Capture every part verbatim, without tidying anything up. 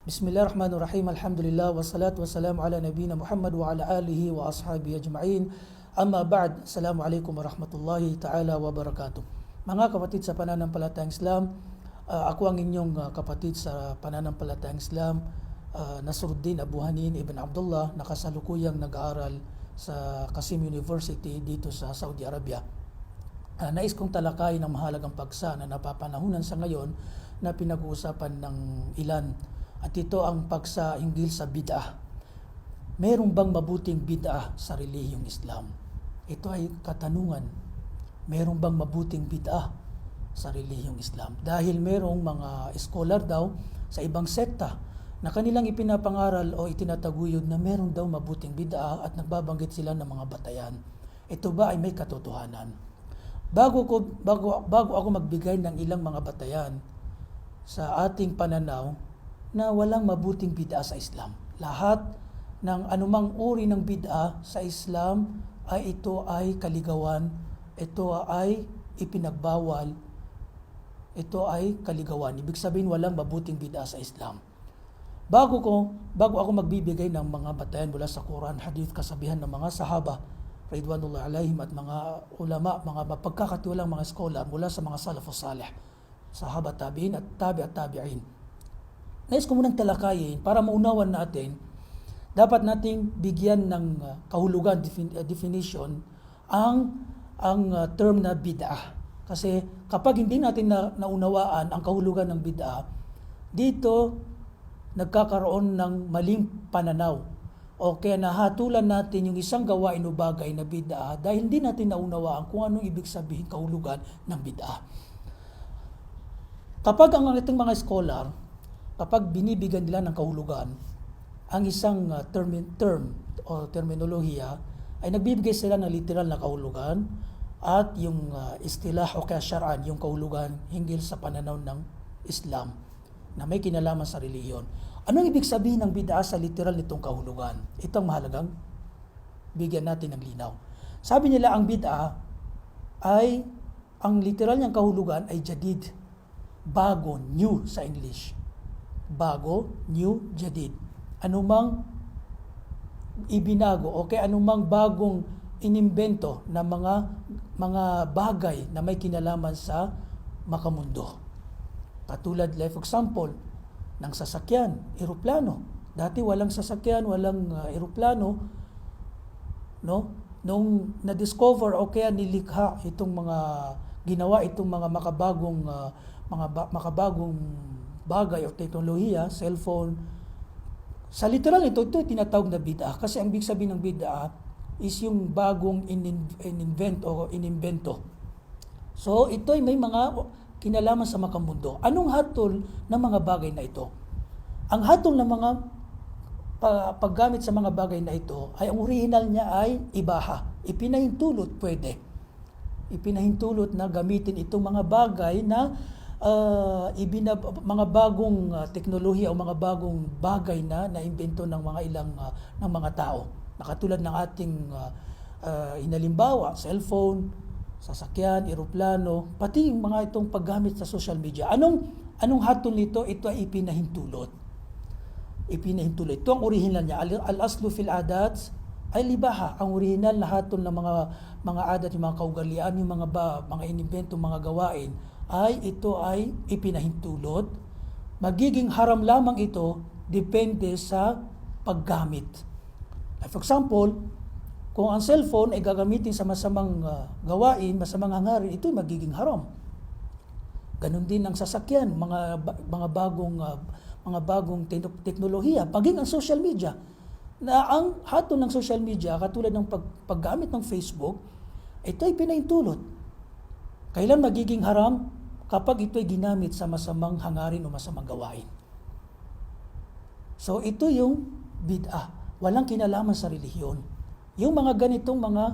Bismillahirrahmanirrahim. Alhamdulillah, wassalatu wassalamu ala nabiyyina Muhammad wa ala alihi wa ashabihi ajma'in. Amma ba'd. Assalamu alaikum warahmatullahi ta'ala wabarakatuh. Mga kapatid sa pananampalatayang Islam, ah, ako ang inyong, ah, kapatid sa pananampalatayang Islam, ah, Nasruddin Abu Hanin ibn Abdullah, na kasalukuyang nag-aaral sa Qasim University dito sa Saudi Arabia. Ah, nais kong talakayin ang mahalagang paksa na napapanahonan sa ngayon na pinag-uusapan ng ilan. At ito ang paksa hinggil sa bid'ah. Meron bang mabuting bid'ah sa relihiyong Islam? Ito ay katanungan. Meron bang mabuting bid'ah sa relihiyong Islam? Dahil merong mga scholar daw sa ibang sekta na kanilang ipinapangaral o itinataguyod na meron daw mabuting bid'ah at nagbabanggit sila ng mga batayan. Ito ba ay may katotohanan? Bago ko, bago, bago ako magbigay ng ilang mga batayan sa ating pananaw na walang mabuting bid'ah sa Islam. Lahat ng anumang uri ng bid'ah sa Islam ay ito ay kaligawan, ito ay ipinagbawal, ito ay kaligawan. Ibig sabihin, walang mabuting bid'ah sa Islam. Bago ko, bago ako magbibigay ng mga batayan mula sa Quran, hadith, kasabihan ng mga sahaba, ridwanullah alaihim, at mga ulama, mga mapagkakatiwalang mga scholar mula sa mga salafus salih, sahaba, tabi'in, at tabi'at tabi'in. Nais ko munang talakayin para maunawan natin, dapat nating bigyan ng, uh, kahulugan, defin-, uh, definition ang, ang, uh, term na bid'ah. Kasi kapag hindi natin na, naunawaan ang kahulugan ng bid'ah, dito nagkakaroon ng maling pananaw. O kaya nahatulan natin yung isang gawain o bagay na bid'ah dahil hindi natin naunawaan kung anong ibig sabihin, kahulugan ng bid'ah. Kapag ang ating mga scholar, kapag binibigyan nila ng kahulugan ang isang, ah, termi-, term o terminolohiya, ay nagbibigay sila ng literal na kahulugan at yung, ah, istilah o kaya shar'an, yung kahulugan hinggil sa pananaw ng Islam na may kinalaman sa relihiyon. Anong ibig sabihin ng bid'ah sa literal nitong kahulugan? Ito ang mahalagang bigyan natin ng linaw. Sabi nila, ang bid'ah ay, ang literal niyang kahulugan ay jadid, bago, new sa English. Bago, new, jadid. Anumang ibinago o kaya anumang bagong inimbento na mga, mga bagay na may kinalaman sa makamundo. Katulad, like, for example, ng sasakyan, eroplano. Dati walang sasakyan, walang, ah, eroplano, no? Nung na-discover o kaya nilikha itong mga, ginawa itong mga makabagong, ah, mga ba-, makabagong bagay o teknolohiya, cellphone, sa literal nito, ito tinatawag na bid'ah. Kasi ang ibig sabihin ng bid'ah is yung bagong in-, in-invent o inimbento. So, ito ay may mga kinalaman sa makamundo. Anong hatol ng mga bagay na ito? Ang hatol ng mga pa-, paggamit sa mga bagay na ito ay ang orihinal niya ay ibaha. Ipinahintulot, pwede. Ipinahintulot na gamitin itong mga bagay na, ah, ibinab-, mga bagong, ah, teknolohiya o mga bagong bagay na naimbento ng mga ilang, ah, ng mga tao. Na katulad ng ating, ah, ah, hinalimbawa, cellphone, sasakyan, eroplano, pati yung mga itong paggamit sa social media. Anong, anong hatol nito? Ito ay ipinahintulot. Ipinahintulot. Ito ang orihinal niya. Al-, al-aslu fil adat ay ibaha. Ang orihinal na hatol ng mga, mga adat, yung mga kaugalian, yung mga ba-, mga inimbento, mga gawain, ay ito ay ipinahintulot. Magiging haram lamang ito depende sa paggamit. Like, for example, kung ang cellphone ay gagamitin sa masamang, ah, gawain, masamang hangarin, ito'y magiging haram. Ganun din ang sasakyan, mga ba-, mga bagong, ah, mga bagong te-, teknolohiya, maging ang social media. Na ang hatol ng social media, katulad ng pag-, paggamit ng Facebook, ito ay pinahintulot. Kailan magiging haram? Kapag ito ay ginamit sa masamang hangarin o masamang gawain. So, ito yung bid'ah. Walang kinalaman sa relihiyon. Yung mga ganitong mga,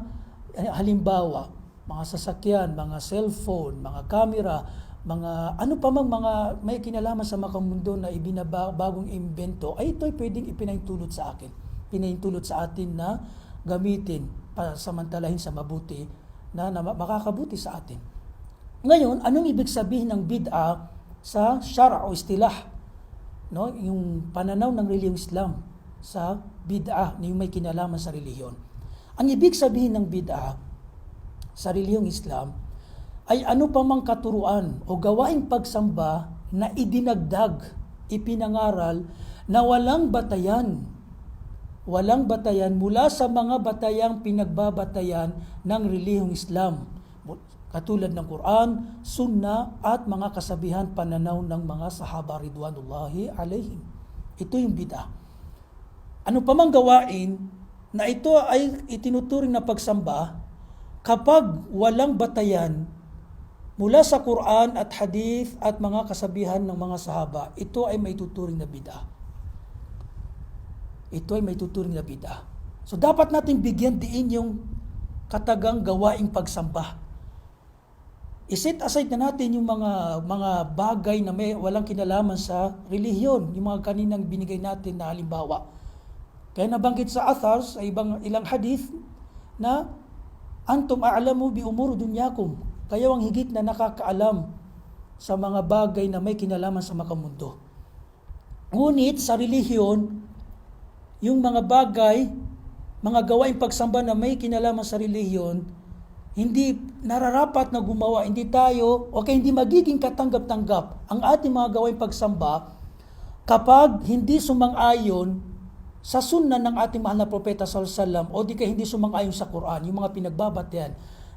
eh, halimbawa, mga sasakyan, mga cellphone, mga camera, mga ano pa mang mga may kinalaman sa makamundo na ibinaba-, bagong imbento, ay ito ay pwedeng ipinahintulot sa akin. Pinahintulot sa atin na gamitin, pasamantalahin sa mabuti na, na ma-, makakabuti sa atin. Ngayon, anong ibig sabihin ng bid'ah sa shara o istilah no, yung pananaw ng relihiyong Islam sa bid'ah, na yung may kinalaman sa relihiyon. Ang ibig sabihin ng bid'ah sa relihiyong Islam ay ano pa mang katuruan o gawaing pagsamba na idinagdag, ipinangaral, na walang batayan, walang batayan mula sa mga batayang pinagbabatayan ng relihiyong Islam. Katulad ng Quran, Sunnah, at mga kasabihan pananaw ng mga sahaba ridwanullahi alaihim. Ito yung bid'ah. Ano pa mang gawain na ito ay itinuturing na pagsamba, kapag walang batayan mula sa Quran at hadith at mga kasabihan ng mga sahaba, ito ay maituturing na bid'ah. Ito ay maituturing na bid'ah. So, dapat natin bigyan diin yung katagang gawaing pagsamba. I-set aside na natin yung mga, mga bagay na may, walang kinalaman sa relihiyon, yung mga kaninang binigay natin na halimbawa. Kaya nabanggit sa athar, sa ibang, ilang hadith, na, "Antum a'lamu bi umur dunyakum." Kayo ang higit na nakakaalam sa mga bagay na may kinalaman sa makamundo. Ngunit sa relihiyon, yung mga bagay, mga gawaing pagsamba na may kinalaman sa relihiyon, hindi nararapat na gumawa, hindi tayo, o kaya hindi magiging katanggap-tanggap ang ating mga gawaing pagsamba kapag hindi sumang-ayon sa sunnah ng ating mahal na Propeta sallallahu alaihi wasallam o di kaya hindi sumang-ayon sa Quran, yung mga pinagbabatayan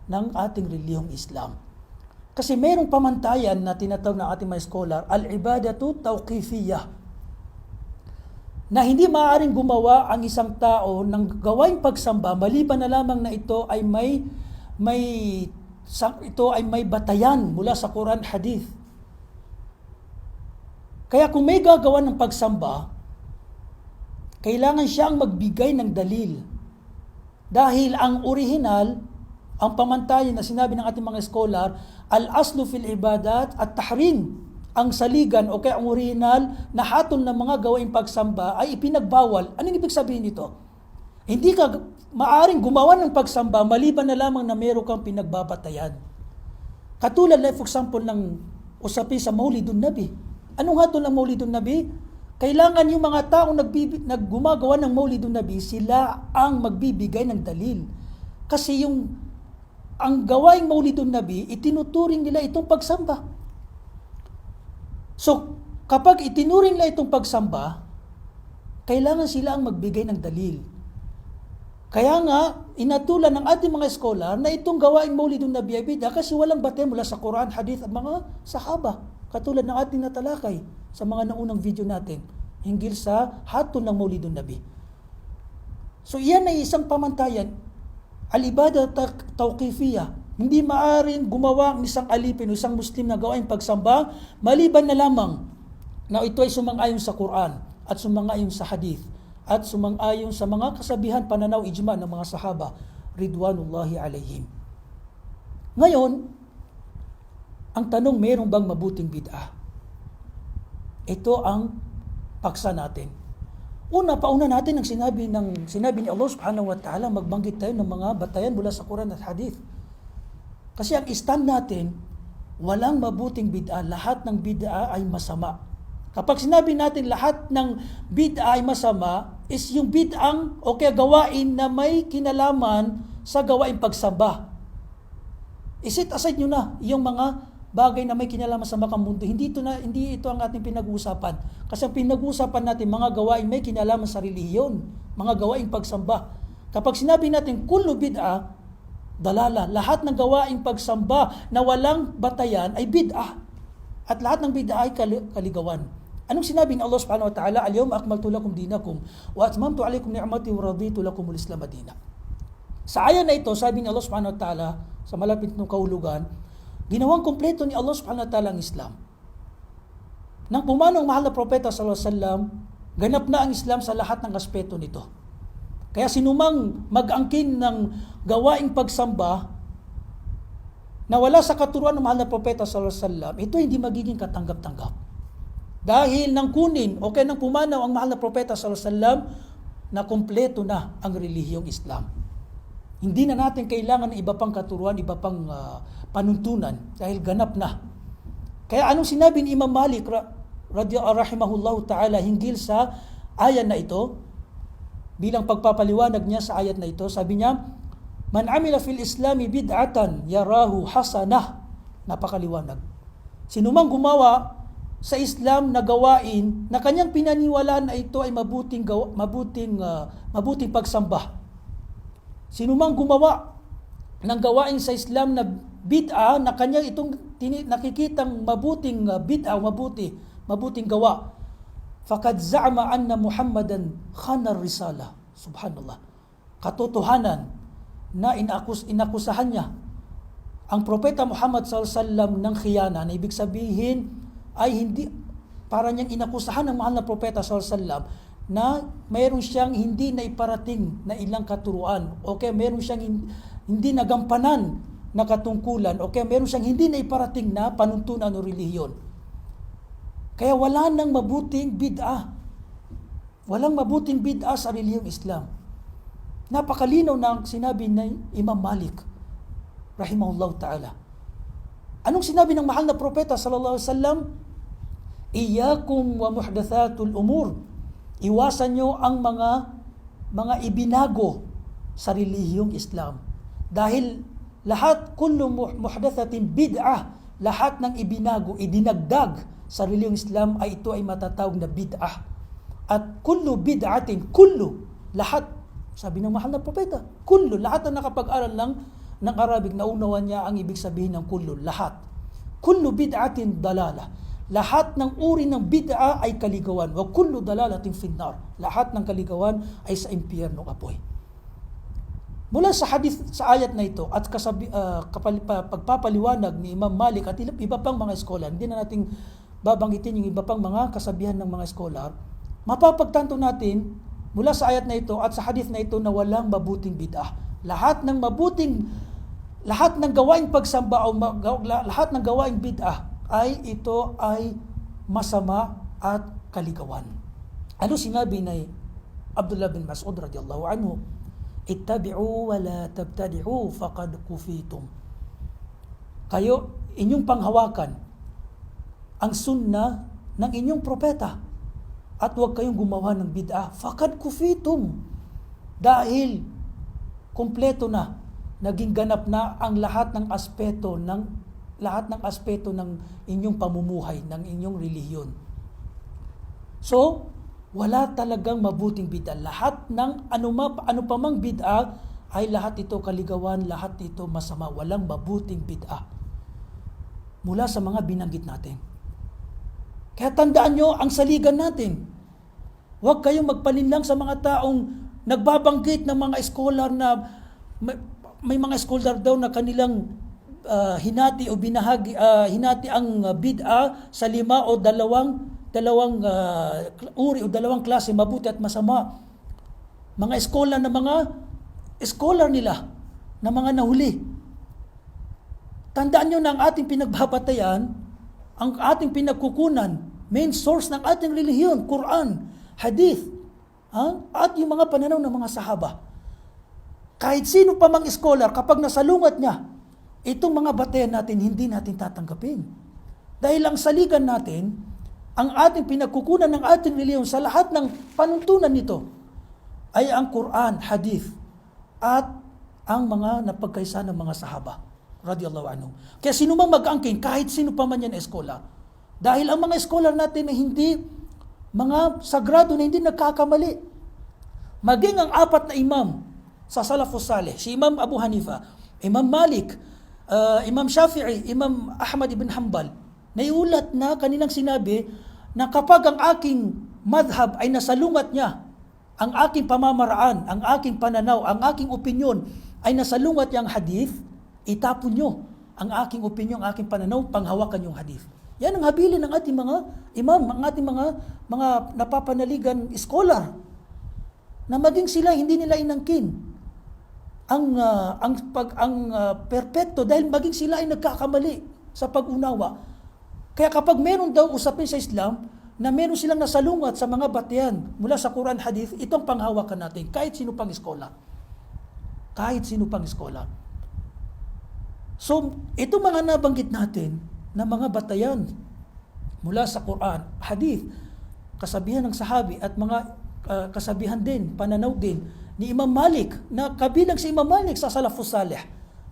ng ating relihiyong Islam. Kasi mayroong pamantayan na tinatawag ng ating mga scholar, al-ibadatu tawqifiyah. Na hindi maaaring gumawa ang isang tao ng gawaing pagsamba maliban na lamang na ito ay may, may, sa, ito ay may batayan mula sa Quran, Hadith. Kaya kung may gagawa ng pagsamba, kailangan siya ang magbigay ng dalil. Dahil ang orihinal, ang pamantayan na sinabi ng ating mga scholar, al-aslu fil ibadat at tahrim. Ang saligan o kaya ang orihinal na hatol ng mga gawaing pagsamba ay ipinagbawal. Anong ibig sabihin nito? Hindi ka g-, maaring gumawa ng pagsamba maliban na lamang na meron kang pinagbabatayan. Katulad, like, for example, ng usapin sa Maulidun Nabi. Anong hatol ng Maulidun Nabi? Kailangan yung mga taong nagbibi-, nag-, gumagawa ng Maulidun Nabi, sila ang magbibigay ng dalil. Kasi yung, ang gawaing Maulidun Nabi, itinuturing nila itong pagsamba. So, kapag itinuring nila itong pagsamba, kailangan sila ang magbigay ng dalil. Kaya nga, inatulan ng ating mga scholar na itong gawaing Maulidun Nabi ay bid'ah kasi walang batayan mula sa Quran, Hadith at mga sahaba. Katulad ng ating natalakay sa mga naunang video natin hinggil sa hatol ng Maulidun Nabi. So, iyan ay isang pamantayan. Al-ibadah ta-, tawqifiyah. Hindi maaring gumawa ng isang alipin o isang Muslim na gawaing pagsamba maliban na lamang na ito ay sumang-ayon sa Quran at sumang-ayon sa Hadith at sumang-ayon sa mga kasabihan, pananaw, ijma ng mga sahaba ridwanullahi alaihim. Ngayon, ang tanong, meron bang mabuting bid'ah? Ito ang paksa natin. Una, pauna natin ang sinabi ng, sinabi ni Allah Subhanahu wa Ta'ala, magbanggit tayo ng mga batayan mula sa Quran at Hadith. Kasi ang stand natin, walang mabuting bid'ah, lahat ng bid'ah ay masama. Kapag sinabi natin lahat ng bid'ah ay masama, is yung bid'ang o kaya gawain na may kinalaman sa gawaing pagsamba. I-set aside nyo na yung mga bagay na may kinalaman sa makamundo. Hindi ito na, hindi ito ang ating pinag-uusapan. Kasi ang pinag-uusapan natin, mga gawaing may kinalaman sa relihiyon, mga gawaing pagsamba. Kapag sinabi natin, kullu bid'ah, dalala, lahat ng gawaing pagsamba na walang batayan ay bid'ah. At lahat ng bid'ah ay kali-, kaligawan. Anong sinabi ng Allah Subhanahu wa Ta'ala? "Al-yawma akmaltu lakum dinakum wa atmamtu alaykum ni'mati wa raditu lakumul Islam dina." Sa ayat na ito, sabi ni Allah Subhanahu wa Ta'ala, sa malapit na kahulugan, ginawang kompleto ni Allah Subhanahu wa Ta'ala ang Islam. Nang pumanaw ang mahal na Propeta sallallahu alaihi wasallam, ganap na ang Islam sa lahat ng aspeto nito. Kaya sinumang mag-angkin ng gawaing pagsamba na wala sa katuruan ng mahal na Propeta sallallahu alaihi wasallam, ito hindi magiging katanggap-tanggap. Dahil nang kunin o kaya nang pumanaw ang mahal na Propeta sallallahu alaihi wasallam, na kompleto na ang relihiyong Islam. Hindi na natin kailangan ng iba pang katuruan, iba pang, ah, panuntunan dahil ganap na. Kaya anong sinabi ni Imam Malik ra-, radhiya-, rahimahullahu ta'ala, hinggil sa ayat na ito, bilang pagpapaliwanag niya sa ayat na ito, sabi niya, "Man amila fil Islami bid'atan yarahu hasanah." Napakaliwanag. Sino mang gumawa sa Islam na gawain na kanyang pinaniwalaan na ito ay mabuting gawa-, mabuting, ah, mabuting pagsamba. Sino mang gumawa ng gawain sa Islam na bid'ah, na kanya itong tini-, nakikitang mabuting, ah, bid'ah o mabuti, mabuting gawa, "Faqad za'ama anna Muhammadan khana risalah." Subhanallah. Katotohanan na inakus-, inakusahan niya ang Propeta Muhammad sallallahu alaihi wasallam ng khiyana, na ibig sabihin ay hindi, para niyang inakusahan ang mahal na Propeta sallallahu alaihi wasallam na mayroon siyang hindi na iparating na ilang katuruan, o kaya mayroon siyang hin-, hindi nagampanan na katungkulan, o kaya mayroon siyang hindi na iparating na panuntunan o relihiyon. Kaya wala nang mabuting bid'ah. Walang mabuting bid'ah sa relihiyong Islam. Napakalinaw ng sinabi ni Imam Malik, rahimahullahu ta'ala. Anong sinabi ng mahal na Propeta sallallahu alaihi wasallam? "Iyyakum wa muhdathatul umur." Iwasan niyo ang mga, mga ibinago sa relihiyong Islam. Dahil lahat, kullu muh-, muhdathatin bid'ah, lahat ng ibinago, idinagdag sa relihiyong Islam ay ito ay matatawag na bid'ah. At kullu bid'atin, kullu, lahat, sabi ng mahal na Propeta, kullu, lahat ng nakapag-aral ng, ng Arabic, naunawan niya ang ibig sabihin ng kullu, lahat. "Kullu bid'atin dalalah." Lahat ng uri ng bid'ah ay kaligawan. "Wa kullu dalalatin finnar." Lahat ng kaligawan ay sa impyerno, apoy. Mula sa hadith, sa ayat na ito, at kasabi-, ah, kapali-, pa-, pagpapaliwanag ni Imam Malik at ila-, iba pang mga scholar, hindi na natin babanggitin yung iba pang mga kasabihan ng mga scholar, mapapagtanto natin mula sa ayat na ito at sa hadith na ito na walang mabuting bid'ah. Lahat ng mabuting, lahat ng gawaing pagsamba o ma-, ga-, la-, lahat ng gawaing bid'ah ay ito ay masama at kaligawan. Ano sinabi ni Abdullah bin Mas'ud radhiyallahu anhu, "Ittabi'u wa la tabtadi'u faqad kufitum." Kayo, inyong panghawakan ang sunnah ng inyong propeta at huwag kayong gumawa ng bid'ah. "Faqad kufitum." Dahil kumpleto na, naging ganap na ang lahat ng aspeto ng, lahat ng aspeto ng inyong pamumuhay, ng inyong relihiyon. So, wala talagang mabuting bid'ah. Lahat ng ano ma-, ano pa mang bid'ah ay lahat ito kaligawan, lahat ito masama. Walang mabuting bid'ah mula sa mga binanggit natin. Kaya tandaan nyo ang saligan natin. Huwag kayong magpalinlang sa mga taong nagbabanggit ng mga scholar na may, may mga scholar daw na kanilang, ah, hinati o binahagi, ah, hinati ang, ah, bid'ah sa lima o dalawang, dalawang, ah, kl-, uri o dalawang klase, mabuti at masama. Mga scholar na mga scholar nila, na mga nahuli. Tandaan nyo na ang ating pinagbabatayan, ang ating pinagkukunan, main source ng ating relihiyon, Quran, Hadith, ha? At yung mga pananaw ng mga sahaba. Kahit sino pa mang scholar, kapag nasalungat niya itong mga batayan natin, hindi natin tatanggapin. Dahil ang saligan natin, ang ating pinagkukunan ng ating relihiyon sa lahat ng panuntunan nito, ay ang Quran, Hadith, at ang mga napagkaisa ng mga sahaba, radiyallahu anhum. Kaya sino mang mag-angkin, kahit sino pa man yan na eskola, dahil ang mga eskola natin ay hindi mga sagrado na hindi nagkakamali. Maging ang apat na imam sa Salafus Saleh, si Imam Abu Hanifa, Imam Malik, ah, Imam Shafi'i, Imam Ahmad ibn Hanbal, naiulat na kanilang sinabi na kapag ang aking madhab ay nasalungat niya, ang aking pamamaraan, ang aking pananaw, ang aking opinyon ay nasalungat niya ang hadith, itapon niyo ang aking opinyon, ang aking pananaw, panghawakan niyo ang hadith. Yan ang habilin ng ating mga imam, ang ating mga, mga napapanaligan scholar, na maging sila, hindi nila inangkin ang, ah, ang pag-, ang, ah, perpekto dahil maging sila ay nagkakamali sa pag-unawa. Kaya kapag meron daw usapin sa Islam na meron silang nasalungat sa mga batian mula sa Quran, Hadith, ito ang panghawakan natin, kahit sino pang eskola. Kahit sino pang eskola. So, ito mga nabanggit natin na mga batayan, Mula sa Quran, hadith, kasabihan ng sahabi at mga, ah, kasabihan din, pananaw din ni Imam Malik, na kabilang si Imam Malik sa salafus salih.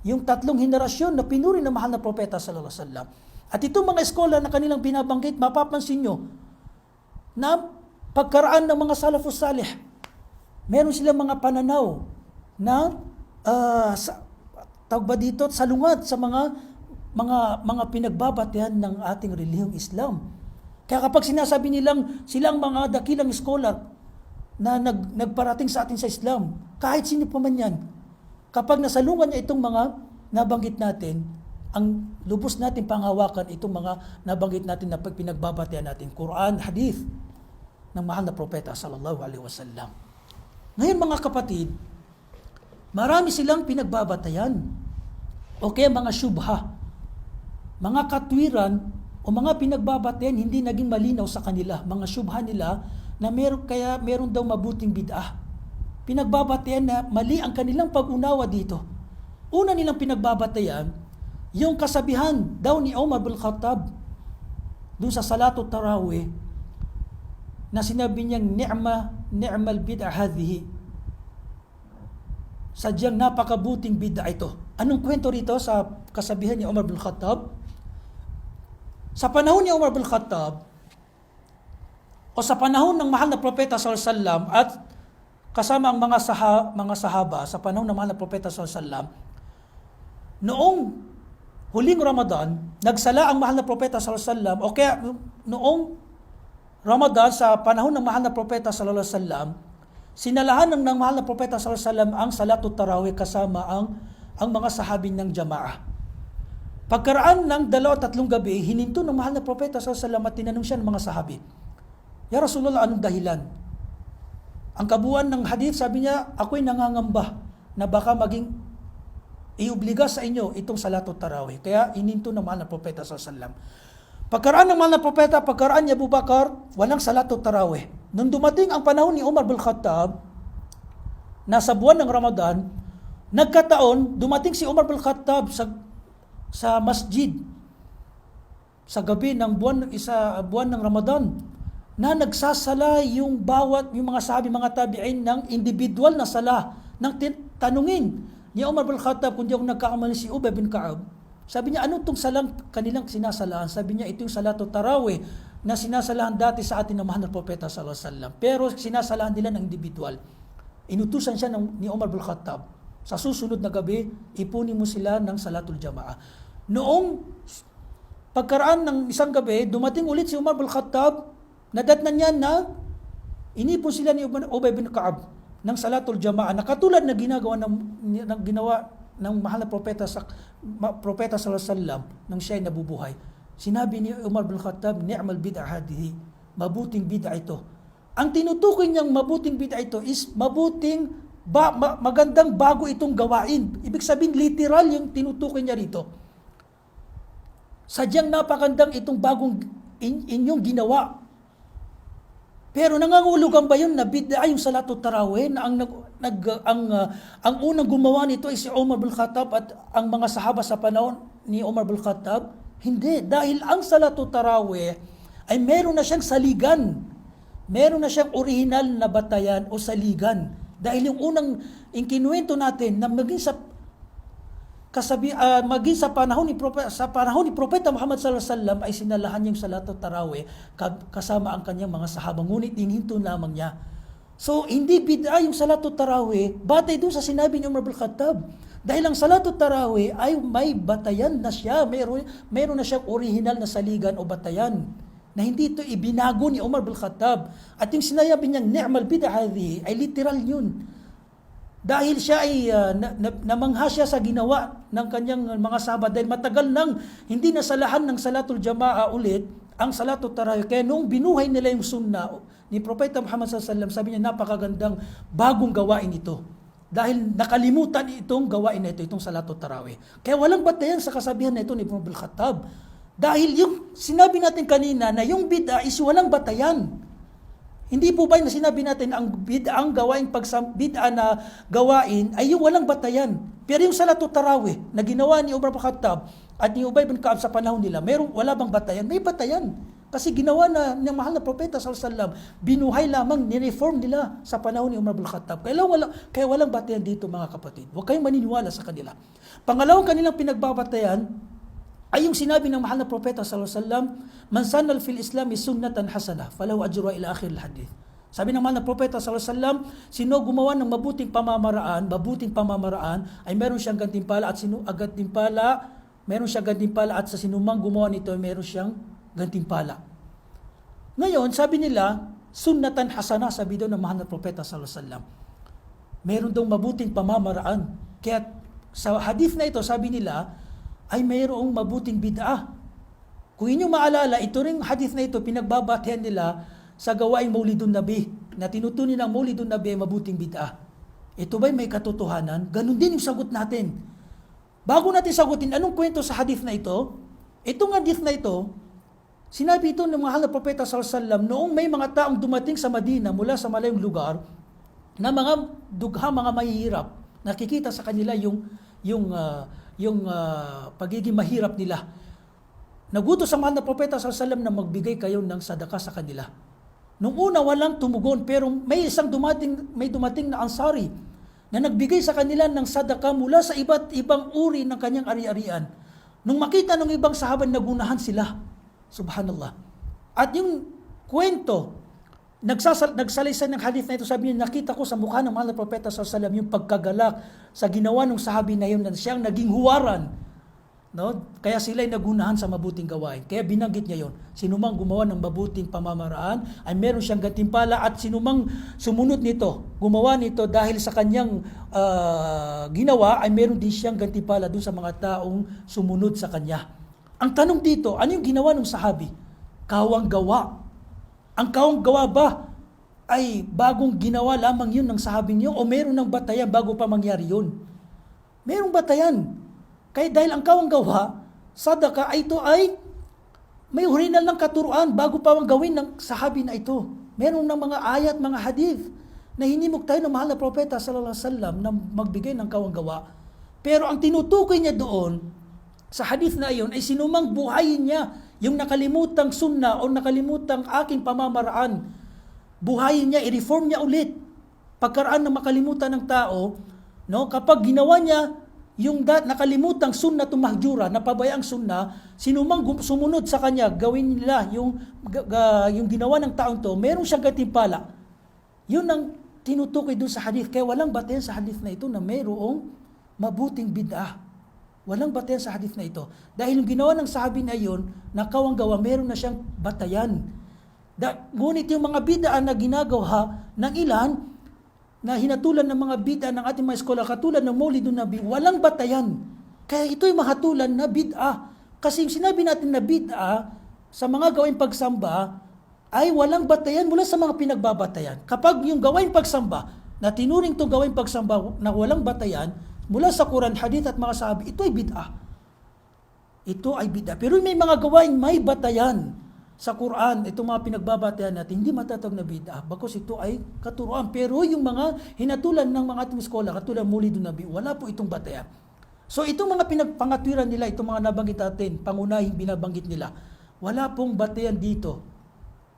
Yung tatlong henerasyon na pinuri ng mahal na propeta sallallahu alaihi wasallam. At itong mga scholar na kanilang binabanggit, mapapansin nyo na pagkaraan ng mga salafus salih, meron silang mga pananaw na, ah, sa, tawag ba dito, salungat sa mga, mga, mga pinagbabatian ng ating relihiyong Islam. Kaya kapag sinasabi nilang sila ang mga dakilang scholar na nag-, nagparating sa atin sa Islam, kahit sino pa man yan, kapag nasalungat niya itong mga nabanggit natin, ang lubos natin panghawakan itong mga nabanggit natin na pag-, pinagbabatian natin, Quran, hadith ng mahal na propeta sallallahu alaihi wasallam. Ngayon, mga kapatid, marami silang pinagbabatayan o kaya mga shubha, mga katwiran o mga pinagbabatayan hindi naging malinaw sa kanila, mga shubha nila na meron, kaya meron daw mabuting bid'ah. Pinagbabatayan na mali ang kanilang pag-unawa dito. Una nilang pinagbabatayan, yung kasabihan daw ni Umar bin Khattab dun sa Salatut Tarawih, na sinabi niyang, "Ni'ma, ni'mal bid'ah hadhihi." Sadyang napakabuting bid'ah ito. Anong kwento rito sa kasabihan ni Umar bin Khattab? Sa panahon ni Umar bin Khattab, o sa panahon ng mahal na propeta sallallahu alaihi wasallam at kasama ang mga saha-, mga sahaba sa panahon ng mahal na propeta sallallahu alaihi wasallam, noong huling Ramadan, nagsala ang mahal na propeta sallallahu alaihi wasallam, o kaya noong Ramadan sa panahon ng mahal na propeta sallallahu alaihi wasallam, sinalahan ng, ng mahal na propeta sallallahu alaihi wasallam ang Salatut Tarawih kasama ang, ang mga sahabi niyang jamaah. Pagkaraan ng dalawa tatlong gabi, hininto ng mahal na propeta sallallahu alaihi wasallam at tinanong siya ng mga sahabi, "Ya Rasulullah, anong dahilan?" Ang kabuuan ng hadith, sabi niya, "Ako'y nangangamba na baka maging iobliga sa inyo itong Salatut Tarawih." Kaya hininto ng mahal na propeta sallallahu alaihi wasallam. Pagkaraan ng mahal na propeta, pagkaraan ni Abu Bakar, walang Salatut Tarawih. Nung dumating ang panahon ni Umar bin Khattab, na sa buwan ng Ramadan, nagkataon, dumating si Umar bin Khattab sa, sa masjid sa gabi ng buwan, isa, buwan ng Ramadan, na nagsasala yung bawat, yung mga sahabi, mga tabi'in, ng individual na sala, ng tin-, tanungin ni Umar bin Khattab, kung di ako nagkakamali, si Ubay bin Ka'ab. Sabi niya, "Ano tong salang kanilang sinasalahan?" Sabi niya, "Ito yung Salatut Tarawih na sinasalahan dati sa atin ng mahal na propeta sallallahu alaihi wasallam. Pero sinasalahan nila ng individual." Inutusan siya ng, ni Umar bin Khattab, "Sa susunod na gabi, ipunin mo sila ng Salatul Jamaah." Noong pagkaraan ng isang gabi, dumating ulit si Umar bin Khattab, nadatnan niya na inipon sila ni Ubay, Ubay bin Ka'ab ng Salatul Jamaah, na katulad na ginagawa ng, ng ginawa ng mahal na propeta sa, ma-, propeta sallallahu alaihi wasallam nang siya ay nabubuhay. Sinabi ni Umar bin Khattab, "Ni'mal bid'ah hadhihi." Mabuting bid'ah ito. Ang tinutukoy niyang mabuting bid'ah ito is mabuting ba-, ma-, magandang bago itong gawain. Ibig sabihin, literal yung tinutukoy niya rito. Sadyang napakagandang itong bagong in-, inyong ginawa. Pero nangangahulugan ba yun na bid'ah yung Salatut Tarawih, na ang nag-, nag-, ang, ah, ang unang gumawa nito ay si Umar bin Khattab at ang mga sahaba sa panahon ni Umar bin Khattab? Hindi, dahil ang Salatut Tarawih ay meron na siyang saligan. Meron na siyang orihinal na batayan o saligan. Dahil yung unang, yung kinuwento natin na maging sa kasabi-, ah, maging sa panahon ni Prope-, sa panahon ni Propeta Muhammad sallallahu alaihi wasallam ay sinalahan niya yung Salatut Tarawih ka-, kasama ang kanyang mga sahaba. Ngunit inihinto lamang niya. So, hindi bid'ah yung Salatut Tarawih batay dun sa sinabi ni Umar bin Khattab. Dahil ang Salatut Tarawih ay may batayan na siya, mayroon, mayroon na siyang orihinal na saligan o batayan na hindi ito ibinago ni Umar bin Khattab. At yung sinabi niyang, "Ni'mal bid'ah hadhihi," ay literal yun. Dahil siya ay, ah, na-, na-, namangha siya sa ginawa ng kanyang mga sahabat dahil matagal nang hindi nasalahan ng Salatul Jamaah ulit ang Salatut Tarawih. Kaya nung binuhay nila yung sunna ni Propeta Muhammad sallallahu alaihi wasallam, sabi niya, "Napakagandang bagong gawain ito." Dahil nakalimutan itong gawain na ito, itong Salatut Tarawih. Kaya walang batayan sa kasabihan na ito ni Umar bin Khattab. Dahil yung sinabi natin kanina na yung bid'ah is walang batayan. Hindi po ba yung sinabi natin ang bid'ah, ang gawain, pagsam-, bid'ah na gawain ay yung walang batayan. Pero yung Salatut Tarawih na ginawa ni Umar bin Khattab at ni Ubay bin Ka'ab sa panahon nila, meron, wala bang batayan? May batayan. Kasi ginawa na ng mahal na Propeta sallallahu alaihi wasallam, binuhay lamang, ni-reform nila sa panahon ni Umar bin Khattab. Kaya wala, kaya walang batayan dito, mga kapatid. Huwag kayong maniniwala sa kanila. Pangalawang kanilang pinagbabatayan ay yung sinabi ng mahal na Propeta sallallahu alaihi wasallam, "Man sanna fil Islami sunnatan hasanah, falahu ajruha ila akhiril hadith." Sabi ng mahal na Propeta sallallahu alaihi wasallam, "Sino gumawa ng mabuting pamamaraan, mabuting pamamaraan, ay meron siyang gantimpala, at sino, ah, gantimpala, meron siyang gantimpala, at sa sinumang gumawa nito, ay meron siyang gantimpala." Ngayon, sabi nila, "Sunnatan hasanah," sabi daw ng mahal na Propeta sallallahu alaihi wasallam. Meron daw mabuting pamamaraan. Kaya sa hadith na ito, sabi nila, ay mayroong mabuting bid'ah. Kung inyo maalala, ito ring hadith na ito, pinagbabatihan nila sa gawaing Maulidun Nabi, na tinuturing nilang Maulidun Nabi ay mabuting bid'ah. Ito ba'y may katotohanan? Ganun din yung sagot natin. Bago natin sagutin, anong kwento sa hadith na ito? Itong hadith na ito, sinabi ito ng mahal na Propeta sallallahu alaihi wasallam, noong may mga taong dumating sa Madina mula sa malayong lugar, na mga dugha, mga mahihirap, nakikita sa kanila yung, yung, ah, yung, ah, pagiging mahirap nila. Nagutos ang mahal na Propeta sallallahu alaihi wasallam na magbigay kayo ng sadaka sa kanila. Nung una, walang tumugon, pero may isang dumating, may dumating na Ansari na nagbigay sa kanila ng sadaka mula sa iba't ibang uri ng kanyang ari-arian. Nung makita ng ibang sahaba, nagunahan sila. Subhanallah. At yung kwento, nagsasal-, nagsalaysay ng hadith na ito, sabi niya, nakita ko sa mukha ng mahal na Propeta sallallahu alaihi wasallam yung pagkagalak sa ginawa ng sahabi na yun, na siyang naging huwaran. No? Kaya sila'y nagunahan sa mabuting gawain. Kaya binanggit niya yon. Sinumang gumawa ng mabuting pamamaraan ay meron siyang gantimpala, at sinumang sumunod nito, gumawa nito dahil sa kanyang, ah, ginawa, ay meron din siyang gantimpala dun sa mga taong sumunod sa kanya. Ang tanong dito, ano yung ginawa ng sahabi? Kawang gawa. Ang kawang gawa ba ay bagong ginawa lamang yun ng sahabing yun, o meron ng batayan bago pa mangyari yun? Merong batayan. Kaya dahil ang kawang gawa, sadaka, ay ito ay may orihinal ng katuruan bago pa mang gawin ng sahabi na ito. Meron ng mga ayat, mga hadith na hinimok tayo ng mahal na Propeta sallallahu alaihi wasallam na magbigay ng kawang gawa. Pero ang tinutukoy niya doon sa hadith na iyon ay sinumang buhayin niya yung nakalimutang sunnah o nakalimutang aking pamamaraan. Buhayin niya, i-reform niya ulit. Pagkaraan na makalimutan ng tao, no, kapag ginawa niya yung dat-, nakalimutang sunnatun mahjura, napabayaan ang sunnah, sinumang gum-, sumunod sa kanya, gawin nila yung, ga-, ga-, yung ginawa ng taong to, meron siyang gantimpala. Yun ang tinutukoy doon sa hadith. Kaya walang batayan sa hadith na ito na mayroong mabuting bid'ah. Walang batayan sa hadith na ito. Dahil yung ginawa ng sahabi na yun, na kawang gawa, meron na siyang batayan. Da-, ngunit yung mga bid'ah na ginagawa ng ilan, na hinatulan ng mga bid'ah ng ating mga eskola, katulad ng Maulidun Nabi, walang batayan. Kaya ito'y mahatulan na bid'ah. Kasi yung sinabi natin na bid'ah sa mga gawaing pagsamba ay walang batayan mula sa mga pinagbabatayan. Kapag yung gawaing pagsamba na tinuring tong gawaing pagsamba na walang batayan mula sa Quran, hadith at mga sahabi, ito ay bid'ah. Ito ay bid'ah. Pero may mga gawaing may batayan sa Quran, itong mga pinagbabatayan natin, hindi matatawag na bid'ah. Bagkus ito ay katuruan. Pero yung mga hinatulan ng mga ating eskola, katulad Maulidun Nabi, wala po itong batayan. So, itong mga pinag-, pangatwiran nila, itong mga nabanggit natin, pangunahing binabanggit nila, wala pong batayan dito.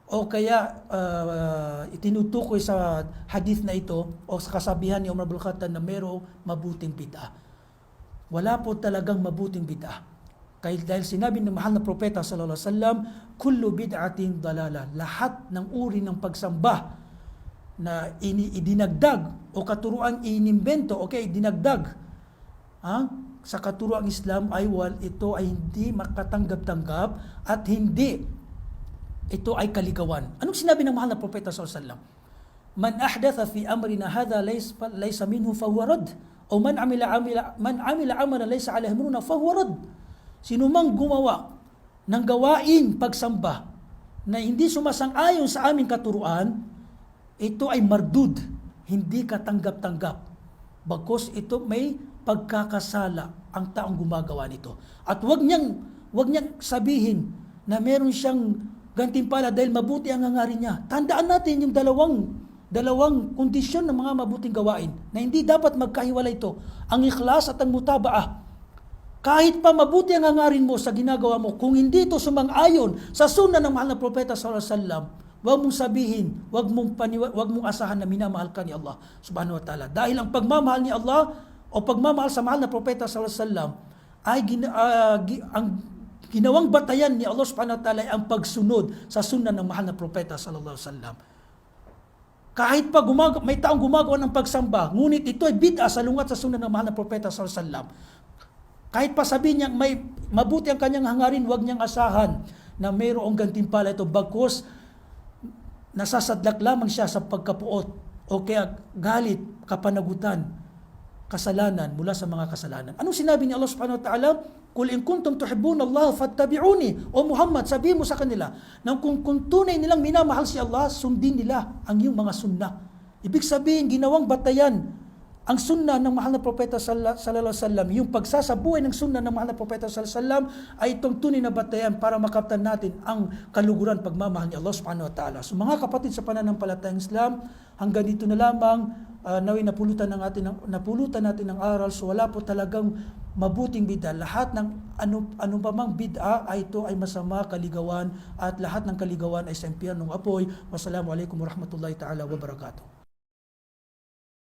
O kaya, ah, itinutukoy sa hadith na ito, o sa kasabihan ni Umar bin Khattab na mayroong mabuting bid'ah. Wala po talagang mabuting bid'ah. Kay, dahil sinabi ng mahal na Propeta sallallahu alaihi wasallam, "Kullu bid'atin dalalah." Lahat ng uri ng pagsamba na ini-, idinagdag o katuruang inimbento, okay, idinagdag, ha, sa katuruang Islam ay wal-, ito ay hindi makatanggap-tanggap at hindi ito ay kaligawan. Anong sinabi ng mahal na Propeta sallallahu alaihi wasallam? "Man ahdatha fi amrina hadha lays-, laysa minhu fahuwa radd. O man amila, amila, man amila amalan laysa alayhi amruna fahuwa radd." Sino mang gumawa ng gawaing pagsamba na hindi sumasang-ayon sa aming katuruan, ito ay mardud, hindi katanggap-tanggap. Bagkus ito may pagkakasala ang taong gumagawa nito. At wag niyang, wag niyang sabihin na meron siyang gantimpala dahil mabuti ang hangarin niya. Tandaan natin yung dalawang, dalawang kondisyon ng mga mabuting gawain na hindi dapat magkahiwalay ito. Ang ikhlas at ang mutaba'ah. Kahit pa mabuti ang hangarin mo sa ginagawa mo, kung hindi ito sumang-ayon sa sunnah ng mahal na propeta sallallahu alaihi wasallam, wag mong sabihin, wag mong paniwa-, wag mong asahan na minamahal ka ni Allah subhanahu wa ta'ala. Dahil ang pagmamahal ni Allah o pagmamahal sa mahal na propeta sallallahu alaihi wasallam ay gin-, ah, gi-, ang ginawang batayan ni Allah subhanahu wa ta'ala ay ang pagsunod sa sunnah ng mahal na propeta sallallahu alaihi wasallam. Kahit pa gumag-, may taong gumagawa ng pagsamba, ngunit ito ay bid'ah, salungat sa sunnah ng mahal na propeta sallallahu alaihi wasallam. Kahit pa sabihin niyang may mabuti ang kanyang hangarin, wag niyang asahan na mayroong gantimpala ito, bagkus nasasadlak lamang siya sa pagkapoot o kaya galit, kapanagutan, kasalanan mula sa mga kasalanan. Anong sinabi ni Allah subhanahu wa ta'ala? "Qul in kuntum tuhibbunallaha fattabi'uni." O Muhammad, sabihin mo sa kanila na kung, kung tunay nilang minamahal si Allah, sundin nila ang iyong mga sunnah. Ibig sabihin, ginawang batayan ang sunnah ng mahal na propeta salla-, sallallahu alaihi wasallam, yung pagsasabuhay ng sunnah ng mahal na propeta sallallahu alaihi wasallam ay itong tunay na batayan para makamtan natin ang kaluguran, pagmamahal ni Allah subhanahu wa ta'ala. So, mga kapatid sa pananampalatayang Islam, hanggang dito na lamang, ah, nawa'y napulutan ng atin ng, napulutan natin ng aral. So, wala po talagang mabuting bid'ah. Lahat ng ano, ano pa mang bid'ah ay ito ay masama, kaligawan, at lahat ng kaligawan ay sa impyernong apoy. Wassalamualaikum warahmatullahi ta'ala wabarakatuh.